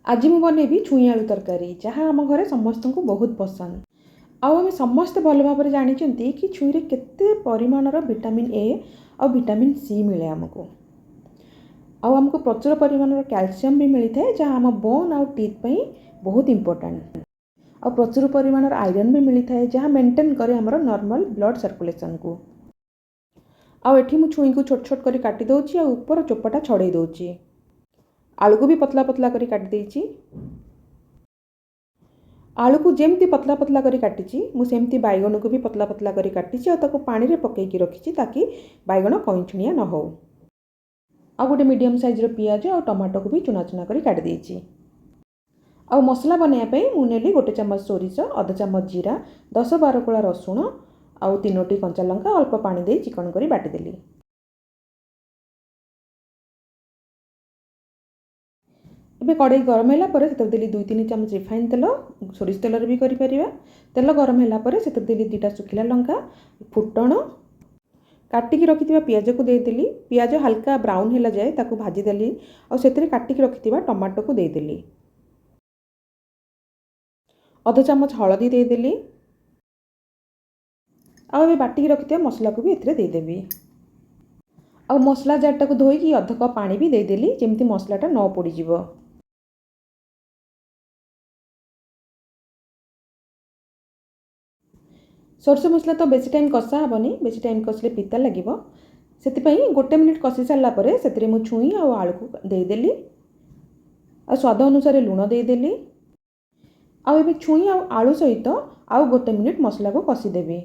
ଆଜି ମୁଁ ବନେଇବି ଛୁଇଁ ଆଳୁ ତରକାରୀ, ଯାହା ଆମ ଘରେ ସମସ୍ତଙ୍କୁ ବହୁତ ପସନ୍ଦ। ଆଉ ଆମେ ସମସ୍ତେ ଭଲ ଭାବରେ ଜାଣିଛନ୍ତି କି ଛୁଇଁରେ କେତେ ପରିମାଣର ଭିଟାମିନ୍ ଏ ଆଉ ଭିଟାମିନ୍ ସି ମିଳେ ଆମକୁ। ଆଉ ଆମକୁ ପ୍ରଚୁର ପରିମାଣର କ୍ୟାଲସିୟମ୍ ବି ମିଳିଥାଏ, ଯାହା ଆମ ବୋନ୍ ଆଉ ଟିଥ୍ ପାଇଁ ବହୁତ ଇମ୍ପୋର୍ଟାଣ୍ଟ। ଆଉ ପ୍ରଚୁର ପରିମାଣର ଆଇରନ୍ ବି ମିଳିଥାଏ, ଯାହା ମେଣ୍ଟେନ୍ କରେ ଆମର ନର୍ମାଲ୍ ବ୍ଲଡ଼ ସର୍କୁଲେସନ୍କୁ। ଆଉ ଏଠି ମୁଁ ଛୁଇଁକୁ ଛୋଟ ଛୋଟ କରି କାଟି ଦେଉଛି ଆଉ ଉପର ଚୋପାଟା ଛଡ଼େଇ ଦେଉଛି। ଆଳୁକୁ ବି ପତଲା ପତଲା କରି କାଟି ଦେଇଛି। ଆଳୁକୁ ଯେମିତି ପତଲା ପତଲା କରି କାଟିଛି, ମୁଁ ସେମିତି ବାଇଗଣକୁ ବି ପତଲା ପତଲା କରି କାଟିଛି ଆଉ ତାକୁ ପାଣିରେ ପକାଇକି ରଖିଛି, ତାକି ବାଇଗଣ କଇଁଛୁଣିଆ ନ ହେଉ। ଆଉ ଗୋଟେ ମିଡ଼ିୟମ୍ ସାଇଜ୍ର ପିଆଜ ଆଉ ଟମାଟୋକୁ ବି ଚୁନା ଚୁନା କରି କାଟି ଦେଇଛି। ଆଉ ମସଲା ବନେଇବା ପାଇଁ ମୁଁ ନେଲି 1 ଚାମଚ ସୋରିଷ, ଅଧ ଚାମଚ ଜିରା, 10-12 କୋଳା ରସୁଣ ଆଉ 3ଟି କଞ୍ଚା ଲଙ୍କା, ଅଳ୍ପ ପାଣି ଦେଇ ଚିକଣ କରି ବାଟିଦେଲି। ଏବେ କଡ଼େଇ ଗରମ ହେଲା ପରେ ସେଥିରେ ଦେଲି 2-3 ଚାମଚ ରିଫାଇନ୍ ତେଲ, ସୋରିଷ ତେଲରେ ବି କରିପାରିବା। ତେଲ ଗରମ ହେଲା ପରେ ସେଥିରେ ଦେଲି 2ଟା ଶୁଖିଲା ଲଙ୍କା, ଫୁଟଣ, କାଟିକି ରଖିଥିବା ପିଆଜକୁ ଦେଇଦେଲି। ପିଆଜ ହାଲକା ବ୍ରାଉନ୍ ହେଲା ଯାଏ ତାକୁ ଭାଜିଦେଲି ଆଉ ସେଥିରେ କାଟିକି ରଖିଥିବା ଟମାଟୋକୁ ଦେଇଦେଲି। ଅଧ ଚାମଚ ହଳଦୀ ଦେଇଦେଲି। ଆଉ ଏବେ ବାଟିକି ରଖିଥିବା ମସଲାକୁ ବି ଏଥିରେ ଦେଇଦେବି। ଆଉ ମସଲା ଜାରଟାକୁ ଧୋଇକି ଅଧ କପ୍ ପାଣି ବି ଦେଇଦେଲି, ଯେମିତି ମସଲାଟା ନ ପୋଡ଼ିଯିବ। ସୋରିଷ ମସଲା ତ ବେଶୀ ଟାଇମ୍ କଷା ହେବନି, ବେଶୀ ଟାଇମ୍ କଷିଲେ ପିତା ଲାଗିବ। ସେଥିପାଇଁ 1 ମିନିଟ୍ କଷି ସାରିଲା ପରେ ସେଥିରେ ମୁଁ ଛୁଇଁ ଆଉ ଆଳୁକୁ ଦେଇଦେଲି ଆଉ ସ୍ୱାଦ ଅନୁସାରେ ଲୁଣ ଦେଇଦେଲି। ଆଉ ଏବେ ଛୁଇଁ ଆଉ ଆଳୁ ସହିତ ଆଉ 1 ମିନିଟ୍ ମସଲାକୁ କଷିଦେବି।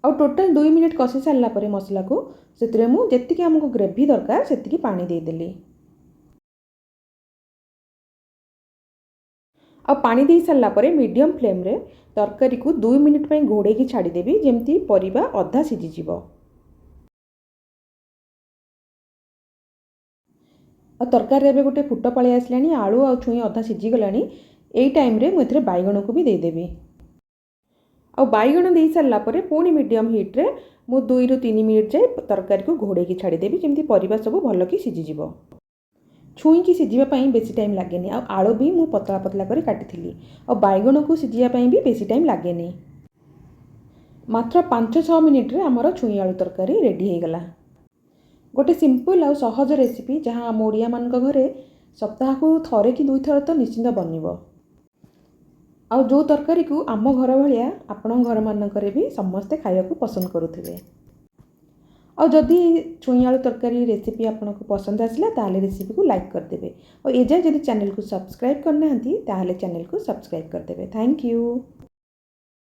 ଆଉ ଟୋଟାଲ୍ 2 ମିନିଟ୍ କଷି ସାରିଲା ପରେ ମସଲାକୁ ସେଥିରେ ମୁଁ ଯେତିକି ଆମକୁ ଗ୍ରେଭି ଦରକାର ସେତିକି ପାଣି ଦେଇଦେଲି। ଆଉ ପାଣି ଦେଇ ସାରିଲା ପରେ ମିଡ଼ିୟମ୍ ଫ୍ଲେମ୍ରେ ତରକାରୀକୁ 2 ମିନିଟ୍ ପାଇଁ ଘୋଡ଼େଇକି ଛାଡ଼ିଦେବି, ଯେମିତି ପରିବା ଅଧା ସିଝିଯିବ। ଆଉ ତରକାରୀରେ ଏବେ ଗୋଟେ ଫୁଟ ପଳେଇ ଆସିଲାଣି, ଆଳୁ ଆଉ ଛୁଇଁ ଅଧା ସିଝିଗଲାଣି। ଏଇ ଟାଇମ୍ରେ ମୁଁ ଏଥିରେ ବାଇଗଣକୁ ବି ଦେଇଦେବି। ଆଉ ବାଇଗଣ ଦେଇ ସାରିଲା ପରେ ପୁଣି ମିଡ଼ିୟମ୍ ହିଟ୍ରେ ମୁଁ 2ରୁ 3 ମିନିଟ୍ ଯାଏ ତରକାରୀକୁ ଘୋଡ଼େଇକି ଛାଡ଼ିଦେବି, ଯେମିତି ପରିବା ସବୁ ଭଲକି ସିଝିଯିବ। ଛୁଇଁକି ସିଝିବା ପାଇଁ ବେଶୀ ଟାଇମ୍ ଲାଗେନି, ଆଉ ଆଳୁ ବି ମୁଁ ପତଳା ପତଳା କରି କାଟିଥିଲି, ଆଉ ବାଇଗଣକୁ ସିଝିବା ପାଇଁ ବି ବେଶୀ ଟାଇମ୍ ଲାଗେନି। ମାତ୍ର 5-6 ମିନିଟ୍ରେ ଆମର ଛୁଇଁ ଆଳୁ ତରକାରୀ ରେଡ଼ି ହେଇଗଲା। ଗୋଟେ ସିମ୍ପଲ୍ ଆଉ ସହଜ ରେସିପି, ଯାହା ଆମ ଓଡ଼ିଆମାନଙ୍କ ଘରେ ସପ୍ତାହକୁ ଥରେ କି 2ଥର ତ ନିଶ୍ଚିନ୍ତ ବନିବ। ଆଉ ଯେଉଁ ତରକାରୀକୁ ଆମ ଘର ଭଳିଆ ଆପଣଙ୍କ ଘରମାନଙ୍କରେ ବି ସମସ୍ତେ ଖାଇବାକୁ ପସନ୍ଦ କରୁଥିବେ। ଆଉ ଯଦି ଛୁଇଁ ଆଳୁ ତରକାରୀ ରେସିପି ଆପଣଙ୍କୁ ପସନ୍ଦ ଆସିଲା, ତାହେଲେ ରେସିପିକୁ ଲାଇକ୍ କରିଦେବେ। ଆଉ ଏଯାଏଁ ଯଦି ଚ୍ୟାନେଲକୁ ସବସ୍କ୍ରାଇବ୍ କରିନାହାନ୍ତି, ତାହେଲେ ଚ୍ୟାନେଲକୁ ସବସ୍କ୍ରାଇବ୍ କରିଦେବେ। Thank you.